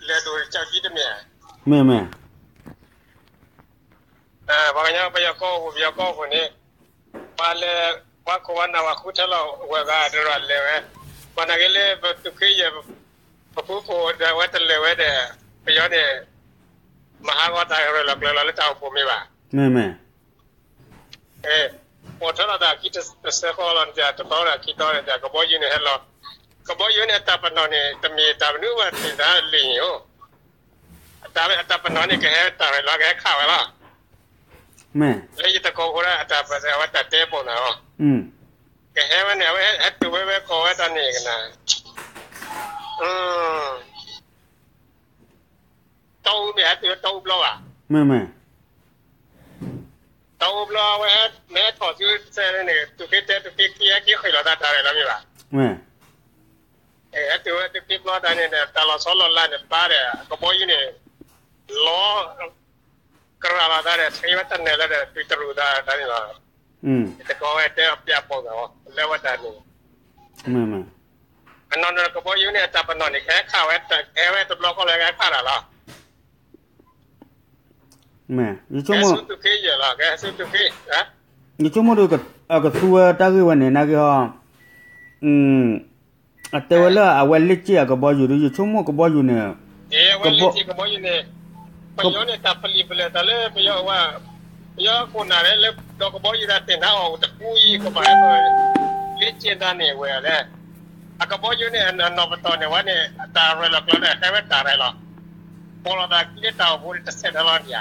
လဲၤဒိၣ်ကၠီကံတမ့ၢ်ဧါ. မ့ၢ်မ့ၢ်. ပှၤကညီပယီၤကီၢ်အိၣ် ပယီၤကီၢ်အိၣ်န့ၣ် ပှၤလဲၤ ပှၤခိၣ်ပှၤနၢ်ပှၤဃုထၢလီၤဝဲဂၤတရၢ်လဲၤဝဲ, ပှၤနာ်က့လၢပသုးက့ယဲၢ် ပဖုခိၣ်ဒီးဝဲတလဲၤဝဲဒီး ပယီၤန့ၣ် မၤဟးဂီၤတၢ်ရၢၢ်လီၤကျဲၤလီၤလၢတၢ်အိၣ်ဖှိၣ်မ့ၢ်ဘၣ်. မ့ၢ်မ့ၢ်. အိၣ်ထီၣ်လီၤတၢ်ခံတစဲးဃီလီၤန့ၣ် တသီဒီးခံသီန့ၣ် ကဘီယူၤန့ၣ်ဟဲလီၤ. ကဘီယူၤန့ၣ် အတၢ်ပနီၣ်န့ၣ် တမ့ၢ်တၢ်မနုၤဝဲသ့ၣ်တၢ်လံာ်န့ၣ်အိၣ်, အတၢ်ပနီၣ်န့ၣ် ကဟဲတၢ်ရဲၣ်လီၤ ကဟဲခးဝဲလီၤ. လၢယတကိးဖိဒၣ် အတၢ်ပဝဲတၢ်တဲပိာ်နၤအီၤ, ကဟဲဝဲန့ၣ် အဝဲဟဲတုၤဝဲဝဲကိးဝဲတၢ်န့ၣ်ကနၤ တီအူမ့ၢ်ဟဲတုၤဝဲတီအူဘျီဘၣ်. မ့ၢ်မ့ၢ်. တီအူဘျီဝဲ မ့ၢ်ဟဲထီၣ်ဆူစဲန့ၣ် သုးက့တဲ သုးက့ခံ ဟဲက့ၤဃ့ၢ်လီၤတၢ်တၢ်ရဲၣ်လီၤမ့ၢ်ဘၣ်. ဟဲတုၤဝဲသုးက့ဘျီတၢ်န့ၣ်ဒီး တၢ်လီၤဆီလီၤလးန့ၣ် ပာ်ဒီး ကဘီယူၤန့ၣ် လီၤ ကရၤလီၤတၢ်ဒီး ဆှံဝဲတနဲၣ်လၢဒီး သုးတရူးတၢ်တၢ်န့ၣ်လီၤ. ယတကိးဝဲတဲအပျးပိာ်နၤ လၢဝဲတၢ်န့ၣ် အနီၢ်နီၢ်ကဘီယူၤန့ၣ် အတၢ်ပနီၣ်န့ၣ် ကဟဲခးဝဲ ကဟဲဝဲတဘျီဃီလၢကဟဲခးတၢ်လီၤ. မ့ၢ် ယဆိကမိၣ် ကဟဲဆူသုးက့ယဲၢ်လီၤ ကဟဲဆူသုးက့ ယဆိကမိၣ်ဒီး အကသူဝဲတၢ်ဂ့ၢ်ဝဲန့ၣ် နာ်က့ဟီ အတဲဝဲလၢအဝဲလ့ၢ်က့ၢ်အကဘီယူၤဒီး ယဆိကမိၣ်ကဘီယူၤန့ၣ် အဝဲလ့ၢ်က့ၢ်ကဘီယူၤန့ၣ် ပယီၤန့ၣ် တၢ်ပလံာ်ပလဲၢ်တၢ်လၢပယီၤဝဲ ပယီၤခိၣ်နၢ်လၢ ဒီးကဘီယူၤတၢ်သ့ၣ်ညါအီၤတပူၤအံၤ ကဘၣ်ဟဲလီၤ လ့ၢ်က့ၢ်တၢ်န့ၣ်ဝဲလဲၣ်. အကဘီယူၤန့ၣ် အနီၢ်ပတီၢ်န့ၣ် ဝဲန့ၣ် အတၢ်ရဲၣ်လီၤကျဲၤဒီး ဟဲဝဲတၢ်ရဲၣ်လီၤ. ပိာ်လီၤသးခံလၢတၢ်အိၣ်ဖှိၣ်တစဲးတၢ်လီၤဒံးဧါ.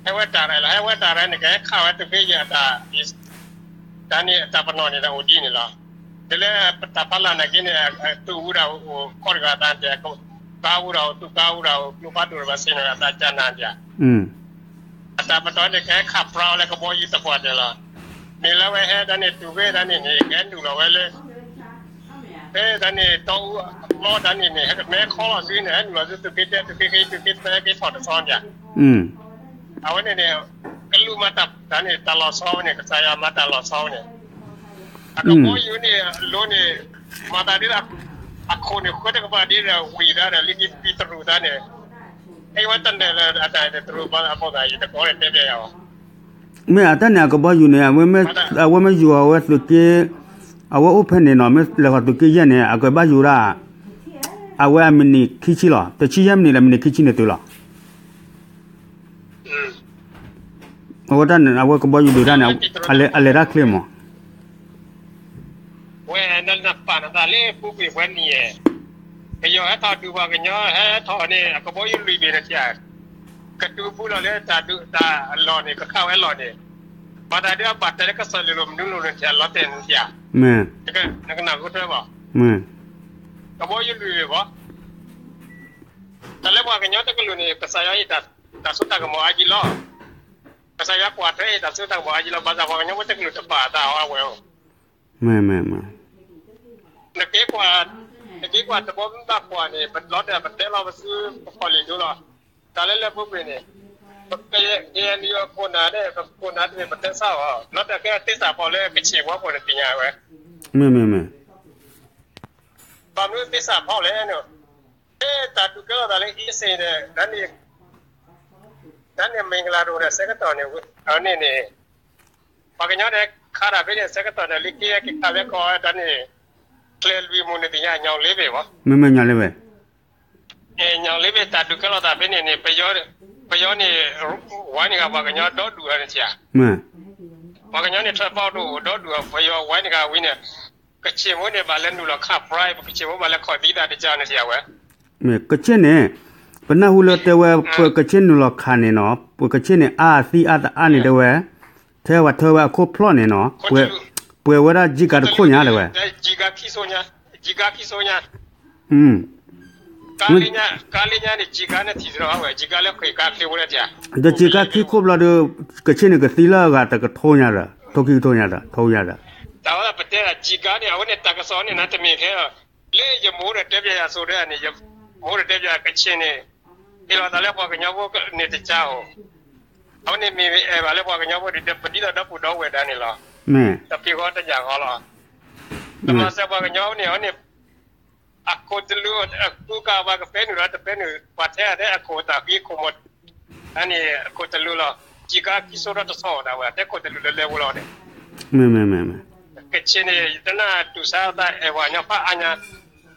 ဟဲဝဲတၢ်ရဲၣ်လီၤ ဟဲဝဲတၢ်ရဲၣ်န့ၣ် ကဟဲခးဝဲသုးက့ယဲၢ်အတၢ် တၢ်န့ၣ်အတၢ်ပနီၣ်န့ၣ်ဒီးအိၣ်ဒ်န့ၣ်လီၤ. ဒ်လၢပတၢ်ဖးလၢ်နာ်က့န့ၣ် သုးအူဒၣ်အိၣ်ခီတဂၤသးတဲ ကါအူဒၣ်အိၣ် သုးကါအူဒၣ်အိၣ် ကျိဖးဒိၣ်တဘၣ်စ့ၢ်နီၤအသးကနၤဒံးဧါ. အတၢ်ပတီၢ်န့ၣ် ကဟဲခးပြါဝဲလၢကဘီယူၤသပှၢ်တၢၢ်လီၤ. မ့ၢ်လၢဝဲဟဲဒၣ်န့ၣ် တုၤဝဲဒၣ်န့ၣ်န့ၣ် ကဟဲနုာ်လီၤဝဲလၢ ဖဲဒၣ်န့ၣ် တီအူအဘျီဒၣ်န့ၣ်န့ၣ် ဟဲကမဲခီလီၤစုန့ၣ် ဟဲနုာ်လီၤစုသုးက့တဲ သုးက့ဃ့ သုးက့သၢက့ထီၣ်တဆီဒံးဧါ. အဝဲန့ၣ်န့ၣ် ကလူးမၤတၢ်တၢ်န့ၣ် တၢ်လီၤဆီဝဲန့ၣ် ကစၢ်ယွၤမၤတၢ်လီၤဆီဝဲန့ၣ် အကဘီယူၤန့ၣ် အလိၤန့ၣ် မၤသးဒ်ဒီး အခိၣ်န့ၣ်ဃၢတကပၤဒ်ဒီးဝံၤဒၣ်ဒီး လၢက့ၤပံတရူးသးန့ၣ် ဟဲဝဲတနဲၣ်လၢအတၢ်တရူးဘၣ်အဘီသး ယတကိးန့ၣ်တဲဘၣ်ယၤအီၤ မ့ၢ်အတၢ်န့ၣ် အကဘီယူၤန့ၣ် အဝဲမ့ၢ်ယူၤအဝဲသုးက့ အဝဲအိၣ်ဖဲန့ၣ်နီၤ မ့ၢ်လဲၤဃီၤသုးက့ယဲၢ်န့ၣ် အကဘၣ်ယူၤဒၣ် အဝဲအမံးနံးခံဆံလီၤ တဆံယဲၢ်မံးနံးဒီးမံးနံးခံဆံန့ၣ်တုၤလီၤ. အဝဲတၢ်န့ၣ် အဝဲကဘီယူၤဒုးတၢ်န့ၣ် အလဲၤတၢ်ချ့မး ဝဲနပာ်နသးလၢပူၤကွံာ်ပှဲၤနံၣ်ယဲၢ်, ပယီၤဟဲထီၣ်ဒုးပှၤကညီဟဲထီၣ်န့ၣ် အကဘီယူၤလွံၢ်ဘ့ၣ်န့ၣ်ထံၣ်ဧါ, ကတုၤပူၤလီၤလၢတၢ်ဒုးတၢ်အလီၢ်န့ၣ် ကခးဝဲလီၢ်န့ၣ်, ဘၣ်တၢ်ဒုးအဘၣ်တဲလၢကစၢၢ်လ့ၤလိာ်မနုၤလိာ်န့ၣ်ထံၣ်ဧါ လီၤတဲာ်န့ၣ်ထံၣ်ဧါ, နကနၢ်ဟူထွဲဘၣ်, ကဘီယူၤလွံၢ်ဘ့ၣ်ဘၣ်, တၢ်လၢပှၤကညီတကလုာ်န့ၣ် ကစၢ်ယွၤအံၤ တၢ်စိတၢ်ကမီၤအါကံလီၤ, ကစၢ်ယွၤကွၢ်ထွဲအံၤ တၢ်စိတၢ်ကမီၤအါကံလီၤ, ဘၣ်ဆၣ်ပှၤကညီဖိတကလုာ်တပာ်အသးအီၤအဝဲၢ်ဧိၤ မ့ၢ်မ့ၢ်မ့ၢ်, နက့ၤကွၢ်, နက့ၤကွၢ်တဘီဘၣ်ကွၢ်န့ၣ် ပလီၤတၢ်ပတဲလီၤပစုပခီၣ်လံာ်ဒိလီၤ, တၢ်လၢလၢပူၤကွံာ်န့ၣ်, ပကယဲၢ်နံၣ်အခိၣ်နၢ်န့ၣ် ပခိၣ်နၢ်တမ့ၢ်ပတဲဆၣ်အီၤ လီၤတၢ်ကဲသ့ၣ်စးဖီၣ်လၢကဆ့ၣ်ပှၤခိၣ်န့ၣ်သ့ၣ်ညါဝဲ, မ့ၢ်မ့ၢ်မ့ၢ်, ဘၣ်မနုၤသ့ၣ်စးဖီၣ်လဲၣ်န့ၣ်, တၢ်ဒုးကဲထီၣ်သးလၢအ့စ့ၣ်န့ၣ် တၢ်န့ၣ်မ့ၢ်ကလၤဒိၣ်ဒီး ဆၢကတီၢ်န့ၣ် အန့ၣ်န့ၣ်, ပှၤကညီန့ၣ် ခးတၢ်ဖဲန့ၣ် ဆၢကတီၢ်န့ၣ် လၢက့ၤက့ၤခးလၢကီၢ်တၢ်န့ၣ်, ကျဲလွံၢ်မူန့ၣ်သ့ၣ်ညါ ညီလ့ဘ့ၣ်ဘၣ်, မ့မ့ၢ်ညီလ့ဘ့ၣ်, ညီလ့ဘ့ၣ် တၢ်ဒုးကဲထီၣ်သးဖဲန့ၣ်န့ၣ် ပယီၤန့ၣ် ဝဲန့ၣ်ဂၤပှၤကညီဒီဒူၣ်အန့ၣ်ဧါ, ပှၤကညီန့ၣ် ထၢၣ်ပီၣ်တအိၣ်ဒီဒူၣ် ပယီၤဝဲန့ၣ်ဂၤဝံၤန့ၣ်, ကဆ့ၣ်ဖိန့ၣ် ဘၣ်လဲၤနုာ်လီၤခးပြါ ပကဆ့ၣ်ဖိဘၣ်လဲၤခီၣ်သံသးတကၢ်န့ၣ်ဧါဝဲ, မ့ၢ်ကဆ့ၣ်န့ၣ်, ပနၢ်ဟူလၢတဲဝဲ ပကဆ့ၣ်နုာ်လီၤခးန့ၣ်နီၤ ပကဆ့ၣ်န့ၣ်အါသံအါတအါန့ၣ်တဲဝဲ, ထဲပှၤထၢဝဲအခိၣ်ဖျီၣ်န့ၣ်နီၤ, ပှဲၤဝဲဒၣ်ယံကၤတခိၣ်ညါတဲဝဲ, ယံကၤခံစိညါ, ကါလ့ညါန့ၣ် ယံကၤန့ၣ်ထံၣ်ဝဲ ယံကၤလၢဃ့ၣ်ကါချ့ဖိလၢထံၣ်ဧါ, ဒီးယံကၤခံခိၣ်ဘျီဒီး ကဆ့ၣ်န့ၣ်ကသံလၢအဂၤတကထိညါဒီး ထိခံကထိညါဒီး ထိညါဒီး, တၢ်ဝဲဒၣ်ပတဲဒၣ် ယံကၤန့ၣ် အဝဲန့ၣ်တၢ်ကစီၣ်န့ၣ် နတမ့ၢ်ခဲလီၤ, လၢယမိၢ်ဒီးတဲပျဲယၤစိၤဒၣ်န့ၣ် ယမိၢ်ဒီးတဲပျဲကဆ့ၣ်န့ၣ်, ဟ့ၣ်လီၤသးလၢပှၤကညီဖိန့ၣ်တကၢ်ဧိၤ, အဝဲန့ၣ်မ့ၢ်အဲၣ်ဘၣ်လၢပှၤကညီဖိဒီး ပဒ်သိးဒီပုၢ်ဒီဝဲၢ်ဒၣ်န့ၣ်လီၤ, တဖံးဃီတယာ်ဃီလီၤ, တမၤစၢၤပှၤကညီန့ၣ် အဝဲန့ၣ် အခိၣ်တလူၤ အကူကၤပှၤကပဲနုာ်လီၤ ပှၤထဲအတဲအခိၣ်တၢ်ဃံခိၣ်မီၤ အန့ၣ်အခိၣ်တလူလီၤ. စံးကါခံစိထီၣ်တဆီအီၤဒၣ်ဝဲ တဲခိၣ်တလူလၢလဲၤဝဲလီၤန့ၣ် ကချ့ၣ်န့ၣ် ယတနၢ်တူၢ်ဆါသးအဲၣ်ဝဲညီဖးအါညါ,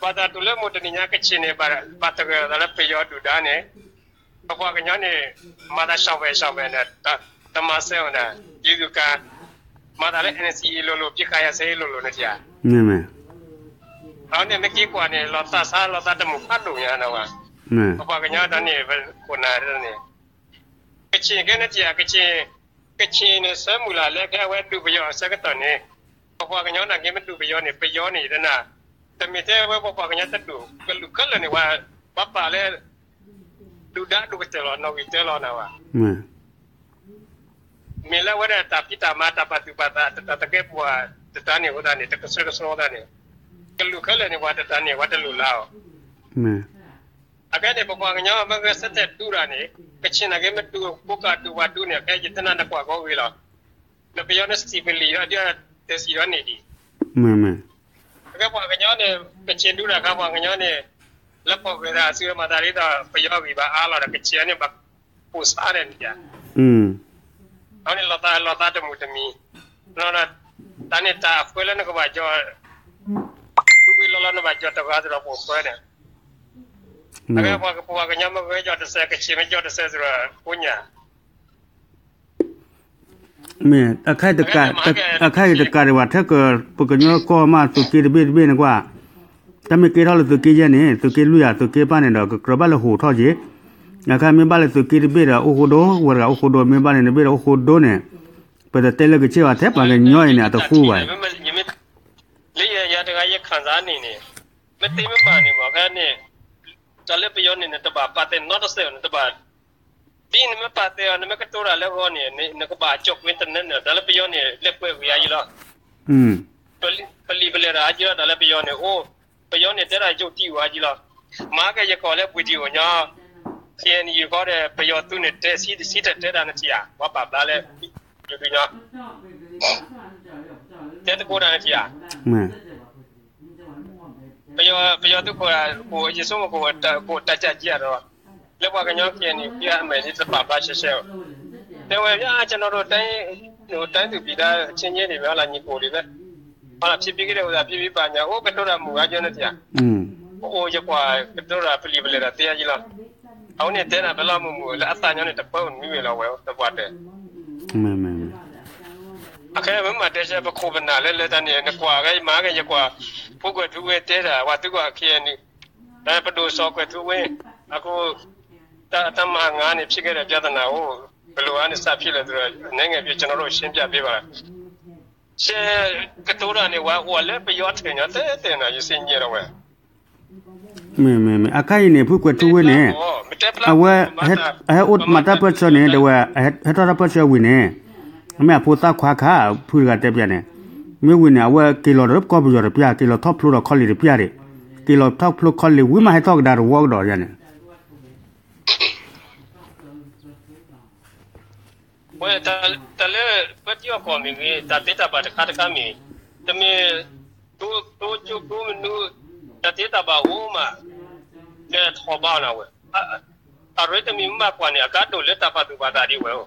ဘၣ်သးတူၢ်လၢမိၢ်တနံၤညါ ကချ့ၣ်န့ၣ် ဘၣ်တဂၢၢ်သးလၢပယီၤဒုၣ်ဒါန့ၣ် ပပှၤကညီန့ၣ် မၤသးရှောင်ပဲရှောင်ပဲန့ၣ် တမၤစၢၤအီၤန့ၣ် ယုၢ်ကၤ မၤသးလၢ NCA လိၤလိၤ ပစ်ခတ်ရပ်စဲရေးလိၤလိၤန့ၣ်တၢ် အန့ၣ်မ့ၢ်က့ၤကွၢ်န့ၣ် လီၤသးဆါလီၤသးတမုာ်ဖးဒိၣ်ညါနီၤဝဲ, ပပှၤကညီတၢ်န့ၣ် ခိၣ်နၢ်န့ၣ် ကချ့ၣ်ကဲန့ၣ်တၢ် ကချ့ၣ် ကချ့ၣ်န့ၣ် ဆၢမုၢ်လၢ်လၢကဲဝဲဒုးပယီၤအဆၢကတီၢ်န့ၣ် ပပှၤကညီနာ်က့မ့ၢ်ဒုးပယီၤန့ၣ် ပယီၤန့ၣ်တနာ် တမ့ၢ်ထဲဝဲပပှၤကညီတဒူၣ် ကလုာ်ခဲလၢာ်န့ၣ်ဝဲ ဘၣ်ပာ်လၢ ဒုၣ်ဒါဒိၣ်ကတၢၢ်လီၤ နီၣ်ဂံၢ်တၢလီၤနၤဝဲ မ့ၢ်လၢဝဲဒၣ်တၢ်ဖံးတၢ်မၤတၢ်ပာ်သူၣ်ပာ်သး တၢ်တၢ်တကဲပှၤ တတၢ်န့ၣ်ဝဲဒၣ်န့ၣ် တကဆှဲကဆှီဝဲဒၣ်န့ၣ် ကလုာ်ခဲလၢာ်န့ၣ် ပှၤတတၢ်န့ၣ် ပှၤတလိၣ်လၢအီၤ အခဲန့ၣ် ပပှၤကညီမ့ၢ်ဂဲၤဆၢထၢၣ်ဒူတၢ်န့ၣ် ကချ့ၣ်နာ်က့မ့ၢ်ဒူကိးကးဒူပှၤဒူန့ၣ် အခဲယတနၢ်နကွၢ်ကီဂ့ၤလီၤ နပယီၤန့ၣ်စံးပလံာ်ဒီး ဒ်တဲစံးဒီးန့ၣ်ဒံး အခဲပှၤကညီန့ၣ် ကချ့ၣ်ဒူတၢ်ခါပှၤကညီန့ၣ် လၢပှၤဂဲၤတၢ်အစုမၤသးဒ်သိး ပယီၤဂံၢ်ဘၣ်အါလီၤဒီး ကချ့ၣ်န့ၣ်ဘၣ်ပိာ်ဆါန့ၣ်န့ၣ် အန့ၣ်လီၤသးလီၤသးတမုာ်တမံၤ တၢ်န့ၣ်တၢ်အဃၢလၢနကဘၣ်ယီၤ ဝံၤဝံၤလီၤလီၤနဘၣ်ယီၤတဂၤသဒီးပိာ်ခွဲန့ၣ် အဝဲပှၤကပှၤကညီမ့ၢ်ဂဲၤယီၤတစဲး ကချ့ၣ်မ့ၢ်ယီၤတစဲးသဒီး ကိညၣ် မ့ၢ် အခါအံၤတကးဒံးဘၣ် ထဲကပကညီကီၢ်မး သုးက့တဘ့ၣ်တဘ့ၣ်န့ၣ်ကွၢ် တၢ်မ့ၢ်ကဲထီၣ်လၢသုးက့ယဲၢ်န့ၣ် သုးက့လွံၢ်ဧါ သုးက့ပၢ်န့ၣ်ဒီး ကကြၢးဘၣ်လၢဟူးထီၣ်က့ၤ အခါမ့ၢ်ဘၣ်လၢသုးက့တဘ့ၣ်ဒီး အိၣ်ဃိဒိ ဝဲတဂၤအိၣ်ဃိဒိ မ့ၢ်ဘၣ်လၢနဘ့ၣ်ဒီးအိၣ်ဃိဒိန့ၣ် ပတတဲလၢကချ့ၣ်ဘၣ် ထဲပှၤကညီအံၤန့ၣ် အတဃူဘၣ် လၢယၤတဂၤယခၣ်သးန့ၣ်န့ၣ် မ့ၢ်သ့မ့ၢ်ဘၣ်န့ၣ် မ့ၢ်ခဲန့ၣ် တၢ်လၢပယီၤန့ၣ် နတဘၣ်ပာ်သဲးနီတစဲး နတဘၣ် ဒ်နမ့ၢ်ပာ်သဲးအီၤ နမ့ၢ်ကတိၤတၢ်လၢဂီၢ်န့ၣ် နကဘၣ်ကၠီၣ်ကွ့တနဲၣ်န့ၣ် တၢ်လၢပယီၤန့ၣ် လဲၤပှဲၤဝံၤအါယံလီၤ ပလံာ်ပလဲၢ်တၢ်အါယံလီၤ တၢ်လၢပယီၤန့ၣ် အိၣ် ပယီၤန့ၣ်တဲတၢ်ယိၣ်တံၢ်ဝဲအါယံလီၤ မၤကဲယကီၢ်လၢပှ့ၤဒံးအိၣ်ညီ ခ့ၣ်အဲၣ်ယူၣ်ဃီဒီး ပယီၤသုးန့ၣ်တဲဆံတတဲတၢ်နထံၣ်ဧါ ပှၤပာ်ဖျါလၢ ယကညီ တဲသကိးတၢ်နထံၣ်ဧါ ပယီၤသုးခိၣ် ယဆိကမိၣ် ခိၣ်တၢ်ကၢ်ကံအါဒီး လၢပှၤကညီ ခ့ၣ်အဲၣ်ယူၣ်ဃီအမဲာ်န့ၣ် တပာ်ဖျါရှဲရှဲဘၣ် တဲဝဲ ယကျွန်တော်တို့ တိုင်းသူပြည်သားအချင်းချင်းတွေပဲ ဟီလာ ချင်းချင်းတွေပဲ ဟီလာ ဖြစ်ပြီးကတည်းက ဖြစ်ပြီးပါညာ အိၣ်ကတိၤတၢ်မုာ်အါယဲန့ၣ်တၢ် အိၣ်ယကွၢ်ကတိၤတၢ်ပလံာ်ပလဲၢ်တၢ်သ့အါယံလီၤ အဝဲန့ၣ်တဲတၢ်ဖဲလီၤမုာ်မုာ် လၢအသးညီန့ၣ် တပၢၢ်နွံဝဲလီၤဝဲ တပှၢ်တဲ အခဲမ့ၢ်မၤတဲဆၢ ပခိၣ်ပနၢ်လၢလၢတၢ်န့ၣ် နကွၢ်က့ၤမၤက့ၤ ယကွၢ် ဖုကွဲၤထူဝ့တဲတၢ် ပှၤသုးကီၢ် ခ့ၣ်အဲၣ်ယူၣ် ပဒိၣ်စီၤကွဲၤထူဝ့ အဃိ တၢ်မၤငါန့ၣ် ဖြစ်ခဲ့တဲ့ပြဿနာကို ဘယ်လိုကနေစဖြစ်လဲဆိုတော့ နိုင်ငံပြောကျွန်တော်တို့ရှင်းပြပေးပါ ရှဲကတိၤတၢ်န့ၣ် ဝဲအိၣ်လၢပယီၤထံးညီတဲတဲနီၤ ယစ့ညဲဒီးဝဲ မ့ၢ်မ့ၢ်မ့ၢ် အခါအံၤန့ၣ် ဖုကွဲၤထူဝ့န့ၣ် အဝဲ အဟဲအိၣ်မၤတၢ်ပၢၢ်ဆၢန့ၣ် တဲဝဲ ဟဲထီၣ်တၢ်ပၢၢ်ဆၢဝံၤန့ၣ် အမ့ၢ်အဖိသၣ်ခွါခါ ဖုတဂၤတဲပျးန့ၣ် မ့ၢ်ဝံၤန့ၣ် အဝဲက့ၤလီၤဒီးကီၢ်ပယီၤတပျၢ် က့ၤလီၤထီၣ်ဖျိဒီးခီလ့ၣ်တပျၢ်ဒံး က့ၤလီၤထီၣ်ဖျိခီလ့ၣ်ဝံၤမး ဟဲထီၣ်ကဒါတဝီကဒီးယၤန့ၣ် ဝဲ တၢ်လၢ ပထံအီၣ်ကီၢ်မ့ၢ်ဂ့ၤ တၢ်သ့တၢ်ဘၣ်တခါတခါမ့ၢ် တမ့ၢ် တိကၠိတိမနုၤ တၢ်သ့တၢ်ဘၣ်အိၣ်မး လဲၤထီၣ်ဘါနၤဝဲ အရ့တမံၤမ့ၢ်ကွၢ်န့ၣ် အကါဒိၣ်လၢတၢ်ပာ်သူၣ်ပာ်သးဒ်ဝဲအိၣ်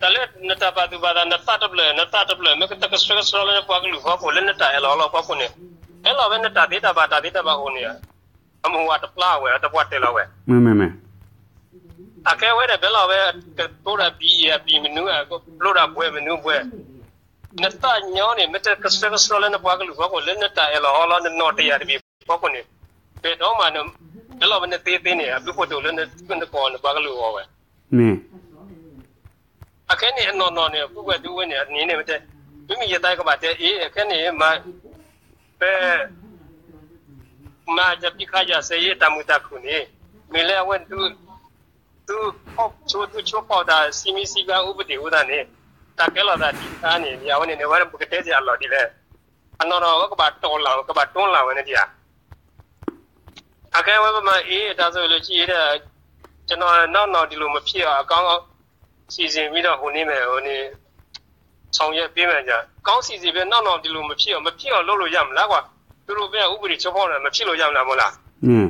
တၢ်လၢနတၢ်ပာ်သူၣ်ပာ်သး နသးတဖျၢၣ် နသးတဖျၢၣ် မ့ၢ်တကဆှဲကဆှီလၢနပှၤကလုာ်ဖီခိၣ် လၢနတၢ်အဲၣ်လီၤအီလီၤဖီခိၣ်န့ၣ် ဟဲလီၤဝဲနတၢ်သ့တၢ်ဘၣ် တၢ်သ့တၢ်ဘၣ်အိၣ်န့ၣ် အမုၢ်ဝၤတပျၢ်ဝဲ တပှၢ်တဲလီၤဝဲ အခဲဝဲဒၣ် ဘဲလီၤဝဲ ကတိၤတၢ်ဘံၣ်အဘံၣ်မနုၤ ကပျိတၢ်ဘှဲးမနုၤဘှဲး နသးညီန့ၣ် မ့ၢ်တကဆှဲကဆှီလၢနပှၤကလုာ်ဖီခိၣ် လၢနတၢ်အဲၣ်လီၤအီလီၤ နနီၢ်တယၢ်တဘ့ၣ်ဖီခိၣ်န့ၣ် ဘဲဒီးမး ဘဲလီၤဝဲနသ့သ့န့ၣ် အဘျုးဖှိၣ်တအိၣ်လၢနကီၢ်နပှၤကလုာ်အဂီၢ်ဝဲ အခဲန့ၣ် အနီၢ်နီၢ်န့ၣ် ဖုကွဲၤထူဝ့န့ၣ် အနံၤန့ၣ်မ့ၢ်တဲ မ့မ့ၢ်ယသးကဘၣ်တဲအ့ၣ် အခဲန့ၣ် မ့ၢ် ပ မ့ၢ်ယပံခါယၤစဲ ယတၢ်မုာ်တၢ်ခုၣ်န့ၣ် မ့ၢ်လၢအဝဲ သု သုဖီၣ်ဆိ သုဆိဖီၣ်တၢ် စည်းမျဉ်းစည်းကမ်း ဥပဒေ အဃိသတးန့ၣ် တၢ်ကဲလီၤသးဒ်အံၤန့ၣ် အဝဲန့ၣ်န့ၣ် အဝဲပကတဲစ့ၢ်အလီၢ်ဒ်လဲၣ် အနီၢ်နီၢ်ဝဲကဘၣ်တီၢ်လၢ် ကဘၣ်တွန်းလှန်ဝဲန့ၣ်ဒံးဧါ အခဲဝဲပမၤအ့ၣ် တၢ်ဆိၣ်ဂ့ၤလၢခံအံၤဒီး ကျွန်တော်နောက်နောင်ဒီလိုမဖြစ်အောင် အကောင်းစီစဉ်ပြီးတော့ ဟိုနေ့မယ် ဟိုနေ့ ဆောင်ရွက်ပေးမယ်ကြာ ကောင်းစီစဉ်ပြီး နောက်နောင်ဒီလိုမဖြစ်အောင် မဖြစ်အောင်လုပ်လို့ရမလားကွာ သူတို့ဘက်က ဥပဒေချိုးဖောက်နေတာ မဖြစ်လို့ရမလား မဟုတ်လား မ့ၢ်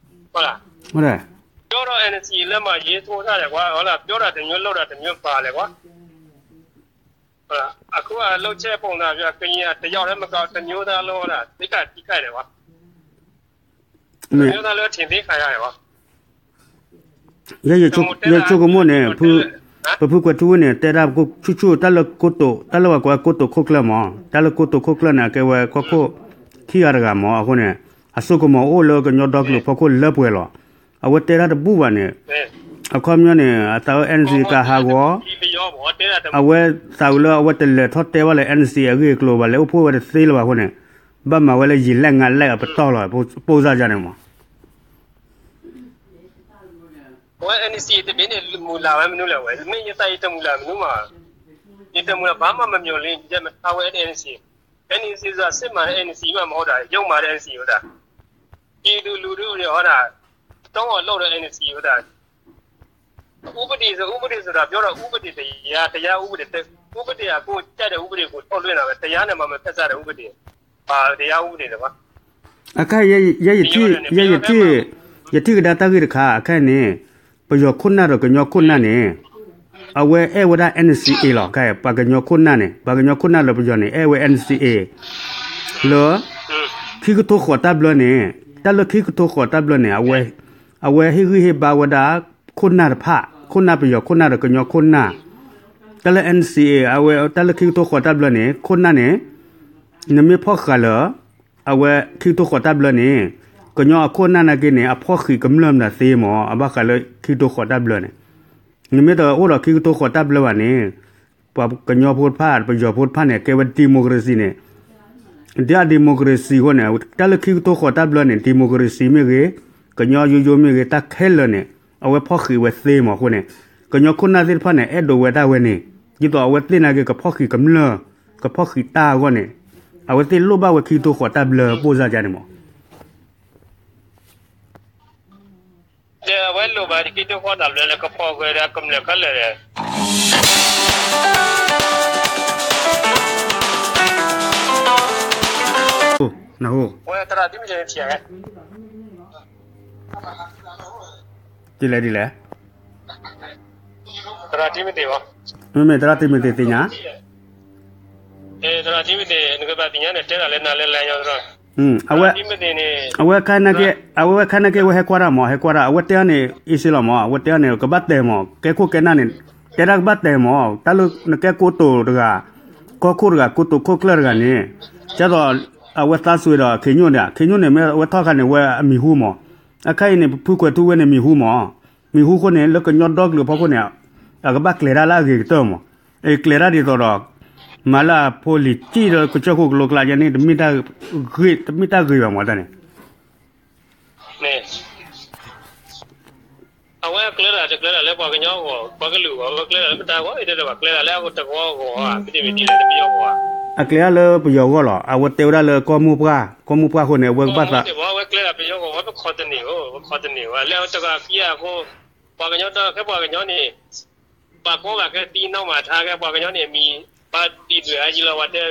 ဟုတ်လား ဟုတ်တယ် ပြောတော့ NCA လက်မှတ်ရေးထိုးထားတယ်ကွာ ဟုတ်လား ပြောတာတစ်မျိုး လုပ်တာတစ်မျိုးပါလေကွာ ဟုတ်လား အခုက လုပ်ချက်ပုံစံမျိုး ကရင်တစ်ယောက်တည်းမက တစ်မျိုးသားလုံး ဟုတ်လား သိက္ခာထိခိုက်တယ်ကွာ တစ်မျိုးသားလုံး အထင်သေးခံရတယ်ကွာ ယဲယဆိကမိၣ်န့ၣ် ပဖုကွဲးထူဝ့ၣ်န့ၣ် တဲဒၣ်ဆူၣ်ဆူၣ် တၢ်လၢကိတိာ် တၢ်လၢပှၤကိးဝဲကိတိာ်ခိၣ်ကျၢၢ်မး တၢ်လၢကိတိာ်ခိၣ်ကျၢၢ်န့ၣ် အကဲဝဲကီၢ်ခိၣ်ခံဂၤတဂၤမး အဃိန့ၣ် အစိကမီၤအိၣ်လၢကညီဒီကလုာ်ဖီခိၣ်လၢပှဲၤလီၤ. အဝဲတဲဒၣ်တဘူၣ်ဘၣ်န့ၣ် အခီပညီန့ၣ် အသးအိၣ် NCA ကဟးဂီၤ အဝဲသးဝံၤလၢအဝဲတလဲၤထီၣ်တဲဘၣ်လၢ NCA အဂ့ၢ်အကျိၤဘၣ် လဲၤအိၣ်ဖှိၣ်ဝဲတသ့လၢၤဘၣ်အဃိန့ၣ် ဘၣ်မၤဝဲလၢယံာ်လဲၢ်ငါးလဲၢ်အပတီၢ်လီၤ ပိၢ်စၢ်ယါန့ၣ်မး ဝဲ NCA တဘ့ၣ်န့ၣ် မုၢ်လၢ်ဝဲမနုၤလဲၣ်ဝဲ မ့ၢ်ယသးယတမုၢ်လၢ်မနုၤမး ယတမုၢ်လၢ် ဘာမှမမျှော်လင့် ယမထားဝဲ NCA NCA မှမဟုတ်တာ ရုပ်မှန်တဲ့ NCA ဟုတ်တာ ပြည်သူလူထုတွေ ဟုတ်တာ တောင်းအောင်လုပ်တဲ့ NCA ဟုတ်တာ ဥပဒေဆို ဥပဒေဆိုတာ ပြောတော့ ဥပဒေတရား တရားဥပဒေ ဥပဒေအကို ကြိုက်တဲ့ ဥပဒေကို ထုတ်လွှင့်တာပဲ တရားနဲ့ မမဖက်စားတဲ့ ဥပဒေ ဘာတရားဥပဒေလဲကွာ အခါ ယဲယထံၣ် ယဲယထံၣ် ယထံၣ်ကဒါတၢ်ဂ့ၢ်တခါ အခါန့ၣ် ပယီၤခိၣ်နၢ်ဒီးကညီခိၣ်နၢ်န့ၣ် အဝဲအဲၣ်ဝဲဒၣ် NCA လီၤ. ခါ ပှၤကညီခိၣ်နၢ်န့ၣ် ပှၤကညီခိၣ်နၢ်လၢပယီၤန့ၣ် အဲၣ်ဝဲ NCA လၢ ခံကထိဃိးတၢ်ဘျၢန့ၣ် တၢ်လၢခံကထိဃိးတၢ်ဘျၢန့ၣ် အဝဲ အဝဲဟ့ၣ်ဂံၢ်ဟ့ၣ်ဘါဝဲဒၣ် ခိၣ်နၢ်တဖၣ် ခိၣ်နၢ်ပယီၤခိၣ်နၢ်ဒီးကညီခိၣ်နၢ် တၢ်လၢ NCA အဝဲတၢ်လၢခံကထိဃိးတၢ်ဘျၢန့ၣ် ခိၣ်နၢ်န့ၣ် နမ့ၢ်ဖီၣ်ဃာ်လၢ အဝဲခံကထိဃိးတၢ်ဘျၢန့ၣ် ကညီအခိၣ်နၢ်နာ်က့န့ၣ် အဖီၣ်ဃံးကမျၢၢ်မနုၤသ့မး အဘၣ်ဃးလၢခံကထိဃိးတၢ်ဘျၢန့ၣ် နမ့ၢ်တအိၣ်ဒီးခံကထိဃိးတၢ်ဘျၢဘၣ်န့ၣ် ပှၤကညီဖိတဖၣ် ပယီၤဖိတဖၣ်န့ၣ် ကဲဝဲ democracy န့ၣ် ဒီး democracy အဃိန့ၣ် တၢ်လၢခံကထိဃိးတၢ်ဘျၢန့ၣ် democracy မ့ၢ်ဂ့ၤ ကညီယိယိမ့ၢ်ဂ့ၤ တၢ်ခဲလၢာ်န့ၣ် အဝဲဖီၣ်ဃံးဝဲသ့မးအဃိန့ၣ် ကညီခိၣ်နၢ်သ့ၣ်တဖၣ်န့ၣ် အဲၣ်ဒိးဝဲဒၣ်ဝဲန့ၣ် ဒ်သိးအဝဲသ့ၣ်နာ်က့ ကဖီၣ်ဃံးကမျၢၢ် ကဖီၣ်ဃံးတၢ်အဂီၢ်န့ၣ် အဝဲသ့ၣ်လိၣ်ဘၣ်ဝဲခံကထိဃိးတၢ်ဘျၢပိၢ်စၢ်ယါန့ၣ်မး ဒီးအဝဲလိၣ်ဘၣ်ခံကထိဃိးတၢ်ဘျၢလၢကဖီၣ်ဃံးဒီးကမျၢၢ်ခဲလၢာ် နဟူ ဝဲသရၣ်တံၤမသ့း ဒ်လဲၣ်ဒ်လဲၣ် သရၣ်တံၤမသ့း မ့မ့ၢ်သရၣ်တံၤမသ့းသ့ၣ်ညါ သရၣ်တံၤမသ့း နကဘၣ်သ့ၣ်ညါန့ၣ် တဲတၢ်လၢနၤလၢလဲၣ်ညီသရၣ် အဝဲ အဝဲခါနာ်က့ အဝဲဝဲခါနာ်က့ အဝဲဟဲကွၢ်တၢ်မး ဟဲကွၢ်တၢ် အဝဲတဲအီၤန့ၣ် အ့ၣ်စ့လီၤမး အဝဲတဲအီၤန့ၣ် ကဘၣ်တဲာ်မး ကဲခိၣ်ကဲနၢ်န့ၣ် တဲဒၣ်ကဘၣ်တဲာ်မး တၢ်လၢနကဲကိတိာ်တဂၤ ကီၢ်ခိၣ်တဂၤ ကိတိာ်ခိၣ်ကျၢၢ်တဂၤန့ၣ် ကသိး အဝဲသးစွ့ဒီး ခ့ညိၣ်န့ၣ် ခ့ညိၣ်န့ၣ် မ့ၢ်အဝဲထီၣ်ခါန့ၣ် ဝဲအမံၤဟူမး အခါအံၤန့ၣ် ပဖုကွဲးထူဝ့ၣ်န့ၣ် မံၤဟူမး မံၤဟူအဃိန့ၣ် လၢကညီဒီကလုာ်ဖီခိၣ်န့ၣ် အကဘၣ်ကျဲၤတၢ်လၢအဂ့ၤကတၢၢ်မး အကျဲၤတၢ်ဒ်သိးဒီး မၤလၢအဖိလံၤစံၣ်ဒီးကစၢၢ်ခိၣ်ကလိကျါယဲန့ၣ် တမ့ၢ်တၢ်ဂ့ၤဘၣ်မးတၢ်န့ၣ် အဝဲကျဲၤတၢ်တကျဲၤတၢ်လၢပှၤကညီအဂီၢ် ပှၤကလုာ်အဂီၢ် အဝဲကျဲၤတၢ်လၢပတၢ်ဂီၢ် အံၤတဲဘၣ်ကျဲၤတၢ်လၢအတဝီအဂီၢ် မ့တမ့ၢ်ဒ်လဲၣ်လၢပယီၤအဂီၢ် အကျဲၤတၢ်လၢပယီၤအဂီၢ်လီၤ အဝဲတဲဝဲဒၣ်လၢကီၢ်မိၢ်ပှၢ် ကီၢ်မိၢ်ပှၢ်အဃိန့ၣ် အဝဲကဘၣ်သး အဝဲကျဲၤတၢ်ပယီၤအဂီၢ် ဝဲပခီတန့ၢ်ဧိၤ ပခီတန့ၢ်ဧိၤ လၢတဂၤခံဂၤအဃိ ပှၤကညီတၢ်ခဲပှၤကညီန့ၣ် ပှၤကိးဂၤကဲသံနီၢ်မၤထါကဲ ပှၤကညီန့ၣ် မံၤဘၣ်ဒံးဒွဲၣ်အါယံလီၤ ပှၤတဲ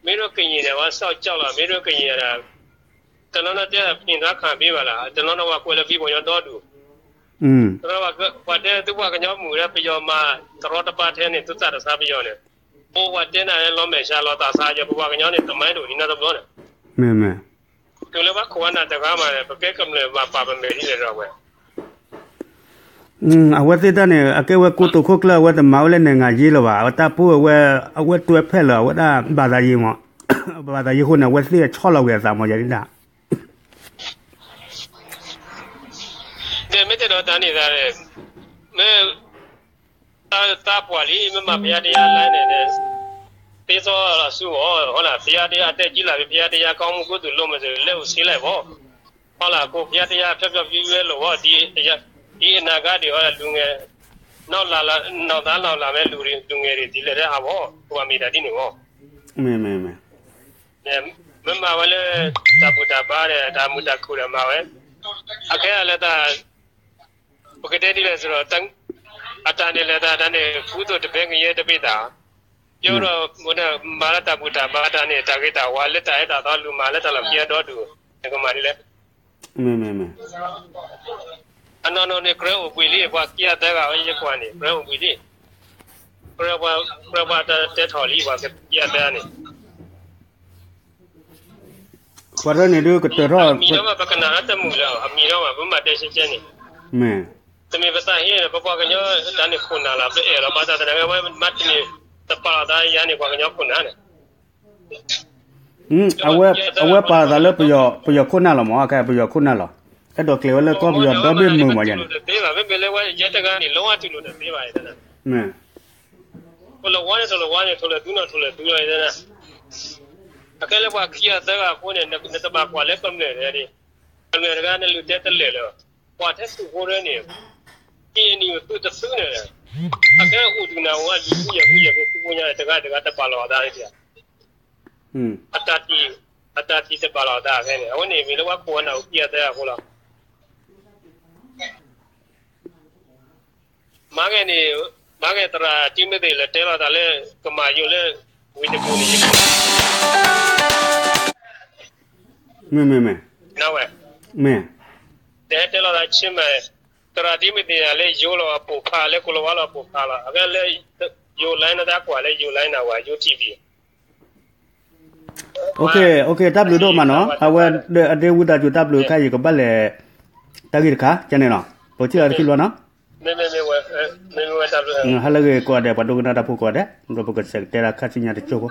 မ့ၢ်ဒိးကယံာ်ဒီး ဝဲစီၣ်ကၠီလီၤ မ့ၢ်ဒိးကယံာ်ဒီး တနီၤနီၤတဲ ဖံးထါခးဘ့ဘၣ်လီၤ တနီၤနီၤပှၤကွဲးလၢပှၤကညီဒီဒူၣ် တနီၤပှၤတဲသုပှၤကညီမုာ်ဒီး ပယီၤမၤတရီတပါထဲန့ၣ် သုသးတဆါပယီၤန့ၣ် ပှၤတဲနၤလီၤမဲာ်ဆှးလီၤသးဆါယဲ ပပှၤကညီန့ၣ် တမၤဒိၣ်ဒ်နီတဘျီန့ၣ် မ့ၢ်မ့ၢ် တုၤလၢဘၣ်ခိးဝဲနၤတဂၤမးန့ၣ် ပကဲကမျၢၢ်ဘၣ်ပာ်ပမဲာ်ဒ်လဲၣ်ဒီးဝဲ အဝဲသ့ၣ်တၢ်န့ၣ် အကဲဝဲကိတိာ်ခိၣ်ကျၢၢ် အဝဲတမၤဝဲလၢနဲၣ်ငါယ့လၢၤဘၣ် အတၢ်ပိၢ်အဝဲ အဝဲတွဲဖျဲၣ်လၢၤ အဝဲဒၣ်ဘၣ်သးယ့မး ဘၣ်သးယ့အဃိန့ၣ် အဝဲသ့ၣ်အဆီၣ်လီၤဝဲအသးမးယၤဒၣ် ဒီးမ့ၢ်တဲဒီးတၢ်န့ၣ်သးန့ၣ် မ့ၢ် တၢ်သးပှၢ်လံ မ့ၢ်မၤဖယါတယါလၢန့ၣ် သ့စီလီၤဆူအီၤ ဟီလၢ ဖယါတယါအတဲကံလၢ်ဖဲ ဖယါတယါကီမူခိၣ်သူၣ်လိမ့ၢ်စ့ၢ် လဲၤအိၣ်ဆ့လဲၣ်ဘီ ဟီလၢ ကိးဖယါတယါဖျီဖျီဖျီဖျီလိာ်ဘီ ဒ်အနာ်ဂၤဒံးဟီလၢ လူၤငယ် နီၢ်သးနီၢ်လၢ်မ့ၢ် လူၤငယ်ဒံးဒ်လဲၣ်တဟးဘီ ပှၤမ့ၢ်တၢ်ဒ်န့ၣ်ဘီ မ့ၢ်မ့ၢ်မ့ၢ် မ့ၢ်မၤဝဲလၢ တၢ်ဘူၣ်တၢ်ဘါဒီး တၢ်မုာ်တၢ်ခုၣ်ဒီးမၤဝဲ အခဲအံၤလၢတၢ် ပကတဲဒ်လဲၣ်စ့ၢ်ကီး အတၢ်န့ၣ်လဲၤတၢ်တၢ်န့ၣ် ကူသိးတဘဲငရဲတဘ့ၣ်သး, ယိဒီး မၤလၢတၢ်ဘူၣ်တၢ်ဘါတၢ်န့ၣ် တၢ်ဂ့ၤတၢ်ဝါလၢတၢ်အဲၣ်တၢ်သီလူၤမၤလၢတၢ်လီၢ်ခံအဒီဒူၣ်, နကမၤဒ်လဲၣ်. အနီၢ်နီၢ်န့ၣ် ကြၢးအိၣ်ဘှံးလံ ပှၤခံဂၤသၢဂၤဝဲယကွၢ်န့ၣ် ကြၢးအိၣ်ဘှံးလံ, ကြၢးပှၤတဲထီၣ်လံ ပှၤခံဂၤသၢဂၤန့ၣ် ပှၤတန့ၣ်ဒုးကတၢၢ်ထီၣ်, အမံၤဒီးမး ပကနၣ်လၢတမုာ်လၢၤ အမံၤဒီးမး ပမၤတဲဆဲဆဲန့ၣ်, တမ့ၢ်ပသးဟ့ဒီး ပပှၤကညီတၢ်န့ၣ်ခိၣ်နၢ်လီၤ ပအဲၣ်လီၤ ဘၣ်ဆၣ်သနာ်က့ အဝဲမၤတန့ၢ် တပာ်လီၤသးယၤန့ၣ် ပှၤကညီခိၣ်နၢ်န့ၣ် အဝဲပာ်လီၤသးလၢ ပယီၤခိၣ်နၢ်လီၤမး ခဲပယီၤခိၣ်နၢ်လီၤ, အဲၣ်ဒိးကျဲၤဝဲလၢကီၢ်ပယီၤဒီဘ့ၣ်မုာ်မးယၤန့ၣ်, တသ့ဘၣ် မ့မ့ၢ်လၢဝဲယဲတဂၤန့ၣ် လီၤဝဲတူၢ်လိာ်တသ့ဘၣ်, ထိၣ်လီၤဝါန့ၣ် ထိၣ်လီၤဝါန့ၣ် ထိၣ်လီၤသူနီၤ ထိၣ်လီၤသူလီၤ, အခဲလၢပှၤခံဂၤသၢဂၤအဃိန့ၣ် နတဘၣ်ကွၢ်လၢကမျၢၢ်တဂၤန့ၣ်, ကမျၢၢ်တဂၤန့ၣ် လူၤတဲတလၢာ်လၢၤ, ကွၢ်ထဲသုးဖိတဂၤန့ၣ်, က့ၤနံၤသူတသုန့ၣ်, အခဲအိၣ်ဒုးနၤဝဲ ဒုးဃုယဲၢ်ဃုယဲၢ်ဃုဃုညါ တဂၤတဂၤတဘၣ်လီၤအသးန့ၣ်, အတၢ်ထံၣ်, အတၢ်ထံၣ်တဘၣ်လီၤအသးခဲန့ၣ် အဝဲန့ၣ်မ့ၢ်လၢပှၤခိၣ်အနၢ်အိၣ်ခံဂၤသၢဂၤအဃိလီၤ. မၤဂ့ၤန့ၣ်, မၤဂ့ၤသရၣ်တံၤမသ့ၣ်လၢတဲလီၤသးလၢ ကမၤယိၤလၢ ဝံၤတပူၤန့ၣ်, မ့ၢ်, မ့ၢ်, မ့ၢ်, မ့ၢ်, တဲတဲလီၤသးဆ့မး, သရၣ်တံၤမသ့ၣ်လၢယိၤလီၤအပိာ်ဖးလၢကိၤလၤဝါလီၤအပိာ်ဖးလီၤ အဝဲလၢ ယိၤလါနတၢ်ကွၢ်လၢယိၤလါနၤဝဲ ယိၤထံၣ်ဘံၣ် တၢ်ဘျုးဒိၣ်မးနီၤ အဝဲအဒ့ဝံသးစူၤတၢ်ဘျုးခါအံၤကဘၣ်လဲၤ တၢ်ဂ့ၢ်တခါ ကန့ၣ်နီၤ ပကထံၣ်လီၤတခံဘျီနီၤ ဟါလၢအဂ့ၤကိးဂၤဒဲး ပှၤဒိကနၣ်တၢ်ဖိကိးဂၤဒဲး ဒီးပကစးကတဲဒၣ်ခါဆူညါတကၠိၢ်ဖိ